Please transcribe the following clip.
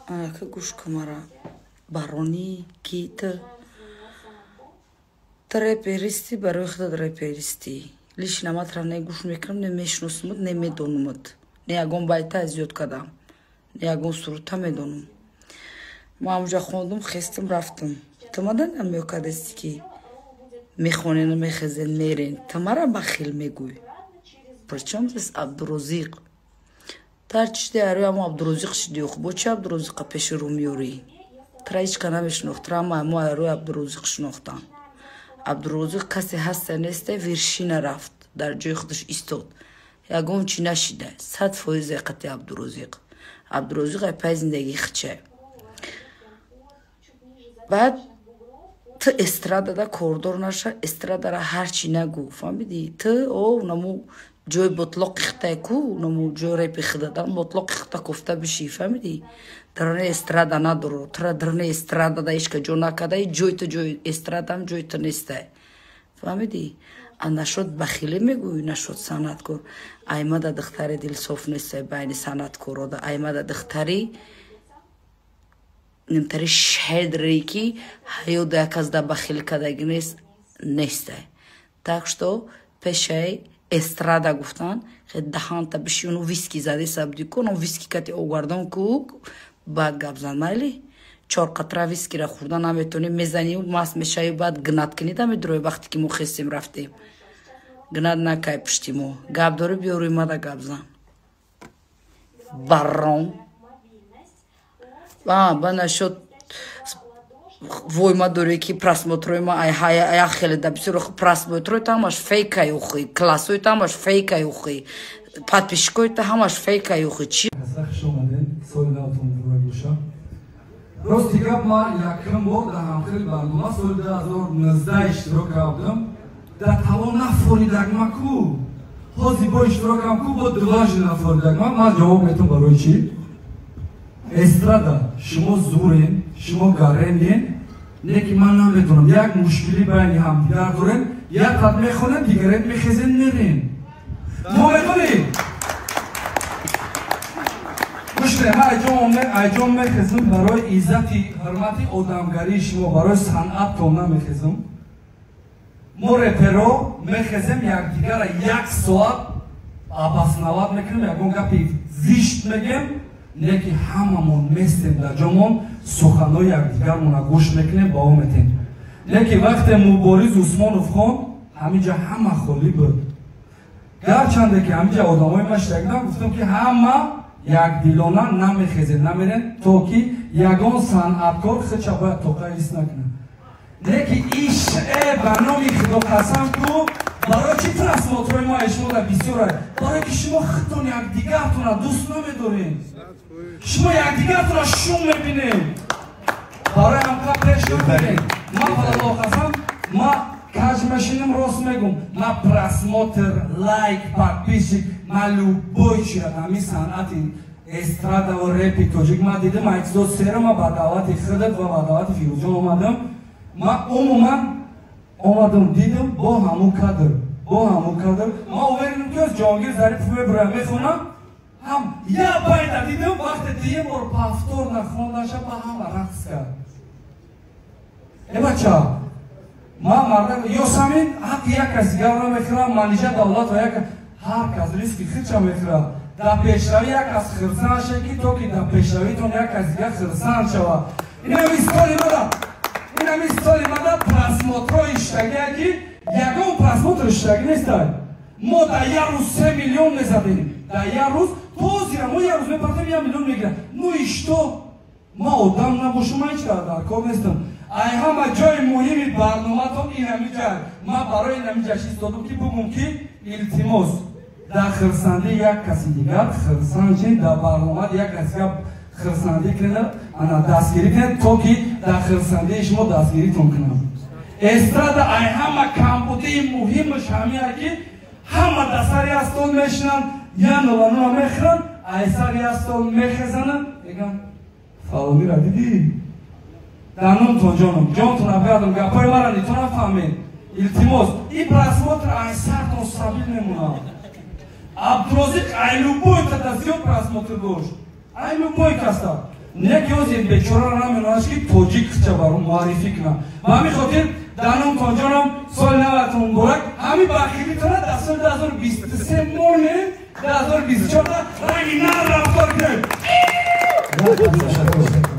Анака гӯш кун, мара баронӣ ки ту реперисти, барои худат реперистӣ. Лично ма тра не гӯш мекунам, не мешиносумат, не медонумат, не ягон байта аз ёд кардам, не ягон сурута медонам. Ма ҳамуҷа хондум, хестим, рафтам. Ту мада намеё кардасти, ки мехонену мехезен, мерен. Ту мара бахил мегӯй? Причём здесь Абдурозиқ? Тарчишди арои амо Абдурозиқ шиди. Бо чи Абдурозиқа пеши рӯ меёрӣ? Тра ҳечка намешинохт, тра ҳама мо арои Абдурозиқ шинохтан. Абдурозиқ касе ҳаста несте, вершина рафт, дар ҷои худаш истод, ягон чи нашида, 100% қати Абдурозиқ. Абдурозиқ ай пай зиндагии хиче. Баъд ту эстрадада кордор наша, эстрадара ҳарчи нагӯ, фаҳмидӣ? Ту о наму ҷои ботлоқи хитай ку, наму ҷои репи хидадан ботлоқи хита кофта бишӣ, фаҳмидӣ? Дарони эстрада надоро, тура дарони эстрадада ҳечка ҷо накарда. Ҷои ту ҷои эстрадам ҷои ту нестай, фаҳмидӣ? А нашод бахилӣ мегӯӣ, нашод санъаткор. Аймада духтари дилсоф нестай байни санъаткорода, аймада духтари нимтари щедрый, ки ҳаёда як аз да бахил кардагӣ нест, нестай. Так что пешаи эстрада гуфтан даҳанта биши, уну виски зади сабди ку, ну виски кати овардон ку, баъд гап зан. Майли, чор қатра вискира хӯрда наметонӣ, мезанӣ, маст мешавӣ, баъд гнать кунӣ да медурои. Вақте ки мо хестем, рафтем, гнать накай пушти мо. Гап дорӣ, биёрӯи мада гап зан, барон. Ба нашод вой ма дорӣ, ки просмотрои ма як хеле да бисёр. Просмотрои та ҳамаш фейкай ухи, классои та ҳамаш фейкай ухи, подписчикои та ҳамаш фейкай ухи, чи? Хуш омадед, соли навтон муборак боша. Рости гап, ман якум бор дар ҳамхели барнома соли 2019 иштирок кардам. Дар талон нафоридагма ку, ҳозир бо иштирокам ку, бо дважды нафоридагма. Ман ҷавоб метам, барои чӣ. Эстрада шумо зурен, шумо гаренден, не ки ман наметонам. Як мушкилӣ байни ҳамдигар дорем, як қад мехонем, дигарет мехезем, мерем. Мо медонем, гӯш кунед, ман айҷон мехезам барои иззати ҳурмати одамгарии шумо, барои санъаттон намехезам. Мо реперо мехезем, якдигара як соат обосновать мекунем, ягон гапи зишт мегем, не ки ҳамамон местем дар ҷомон, суханҳои якдигармона гӯш мекунем, баҳо метем. Не ки вақте Мубориз Усмонов хонд, ҳаминҷа ҳама холӣ буд. Гарчанде ки ҳаминҷа одамои ма шитагидам, гуфтам, ки ҳама якдилона намехезед, намерем, то ки ягон санъаткор худша бояд тоқа ҳис накунад. Не ки иш э ба номи Худо қасам ку, барои чӣ просмотрои мо шумо да бисёра? Барое ки шумо худтон якдигартона дӯст намедоред, шумо якдигартона шум мебинед, барои ҳамқа пеш намеред. Ман валло қасам, ма каж мешинам, рост мегум. Ма просмотр, лайк, подписчик, ма любой чира ҳами санъати эстрадаву репи тоҷик ма дидам, айчизо сера. Ма ба даъвати худат ва ба даъвати Фирӯзҷон омадам. Ма умуман омадам, дидам, бо ҳамун кадр, бо ҳамун кадр. Ма уверенам, ки аз Ҷоҳонгир Зарипов мебурам, мехонам ҳам як байта. Дидам, вақте дуюм бор повтор нахондаша, ба ҳама рақс кард. Э бача, ма мардак Ёсамин ҳаққи як кас дигар намехӯрам, Манижа Давлатова як, ҳар кас риски худша мехӯрад. Дар пешравӣ як кас хирсанд ше, ки то ки дар пешравитон як кас дигар хирсанд шавад. Инами соли мада, инами соли мада просмотрои иштагия, ки ягон просмотр иштагӣ нестай. Мо дар як рӯз 3 миллион мезадем, дар як рӯз. Тозира мо як рӯз мепартем, 1 миллион мегирам. Ну и что? Ма одам набошам, ман ҳеч дар кор нестам. Ай ҳама ҷои муҳими барноматон ин ҳами ҷай. Ман барои ин ҳами ҷаш истодам, ки бугум, ки илтимос, дар хирсандии як каси дигар хирсанд шед, дар барномаи як каси дигар хирсандӣ кунед, ана дастгирӣ кунед, то ки дар хирсандии шумо дастгиритон кунам. Эстрада ай ҳама камбудии муҳимаш ҳамия, ки ҳама дар сари як стол мешинанд, як нолануна мехӯранд, ай сари як стол мехезананд, мегӯянд: «Фалонира дидӣ?» Данумтон ҷоном, ҷонтон абгардам, гапҳои мара нито нафаҳмед. Илтимос, ин просмотр ай сартон сабил мемонад. Абдурозиқ ай любой када зиёд просмотр дошт, ай любой каса. Не ки ози бечора намедонаш, ки тоҷик ча бар муаррифӣ кунам. Ба ҳамин хотир даномтон, ҷонам, соли наватон муборак. Ҳамин бахилитона дар соли 2023 монем, 2024 ранги нар рафтор кунем. Ташаккур.